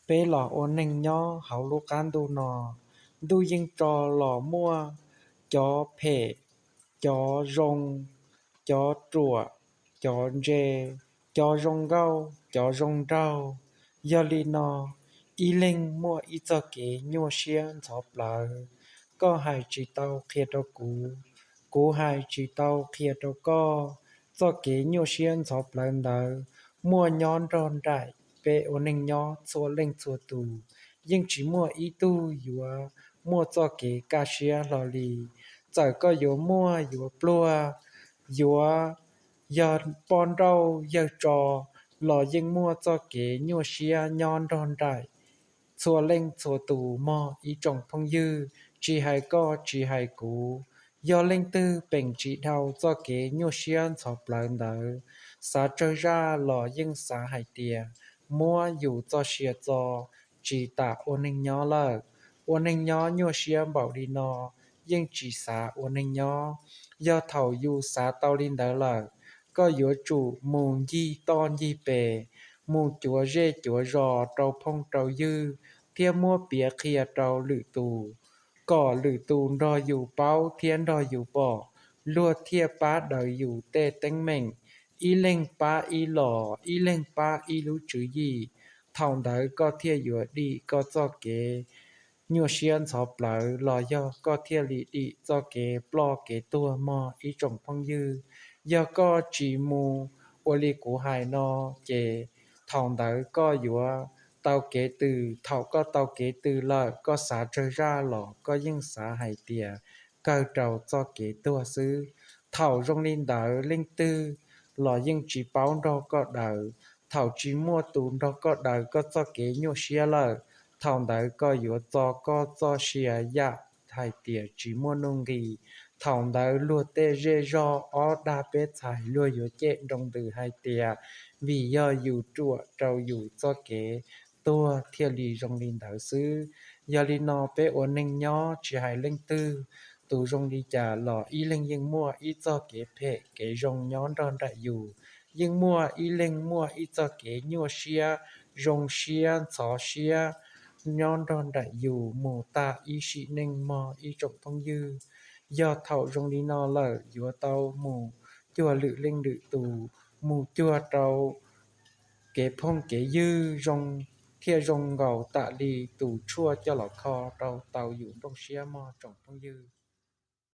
Peb los ua neej nyob hauv lub qab ntuj no, ntuj yeej tso los muaj cov phem, cov zoo, cov ruam, cov ntse, cov zoo nkauj, cov zoo nraug. Yog li no, ib leeg muaj ib txoj kev nyuaj siab ntxhov plawv. Koj hais tsis tau qhia rau kuv, kuv hais tsis tau qhia rau koj. Txoj kev nyuaj siab ntxhov plawv ntawd muaj nyob nrog nraim peb ua neej nyob txhua leej txhua tus. Yeej tsis muaj ib tug yuav muaj txoj kev kaj siab hlo li. Txawm koj yuav muaj yuav pluag, yuav yog poj nrauj yawg tso, los yeej muaj txoj kev nyuaj siab nyob nrog nraim txhua leej txhua tus mog ib tsoom phooj ywg, tsis hais koj tsis hais kuv. Yog leej twg peem tsis dhau txoj kev nyuaj siab ntxhov plawv ntawd, xav tsawg zaj los yeej xav hais tias muab yus txoj sia txo, tsis tas ua neej nyob lawm. Ua neej nyob nyuaj siab npaum li no, yeej tsis xav ua neej nyob. Yog thaum yus xav tau li ntawd lawm, koj yuav tsum mus ncig toj ncig pes, mus cuav zej cuav zos rau phooj rau ywg, thiab muab piav qhia rau lwm tus, kom lwm tus nrog yus paub thiab nrog yus pom, luag thiaj pab daws yus tej teeb meem. Ib leeg pab ib los, ib leeg pab ib lub tswv yim. Thaum ntawd koj thiaj yuav dim koj txoj kev nyuaj siab ntxhov plawv, los yog koj thiaj li dim txoj kev ploj kev tuag mog ib tsoom phooj ywg. Yog koj tsis mus ua li kuv hais no, ces thaum ntawd koj yuav tau kev tws. Thaum koj tau kev tws lawm, koj xav tsawg zaj los koj yeej xav hais tias kawg rau txoj kev tuag xwb. Thaum zoo li ntawd, leej twg los yeej tsis paub nrog koj daws. Thaum tsis muaj tus nrog koj daws koj txoj kev nyuaj siab lawm, thaum ntawd koj yuav txo koj txoj sia yam hais tias tsis muaj nuj nqis. Thaum ntawd luag tej zej zog ob dag peb txhais luag yuav cem nroo ntws hais tias vim yog yus ruam rau yus txoj kev tuag thiaj li zoo li ntawd xwb. Yog li no peb ua neej nyob tsis hais leej twg, tus zoo li cas los ib leeg yeej muaj ib txoj kev phem kev zoo nyob nrog nraim yus. Yeej muaj ib leeg muaj ib txoj kev nyuaj siab, zoo siab, ntxhov siab nyob nrog nraim yus mus tag ib sim neej mog ib tsoom phooj ywg. Yog thaum zoo li no lawm yuav tau mus cuag lwm leej lwm tus, mus cuag rau kev phooj kev ywg zoo, thiaj zoo nkaus tam li tus tshuaj coj los kho rau tau yus nplooj siab mog tsoom phooj ywg.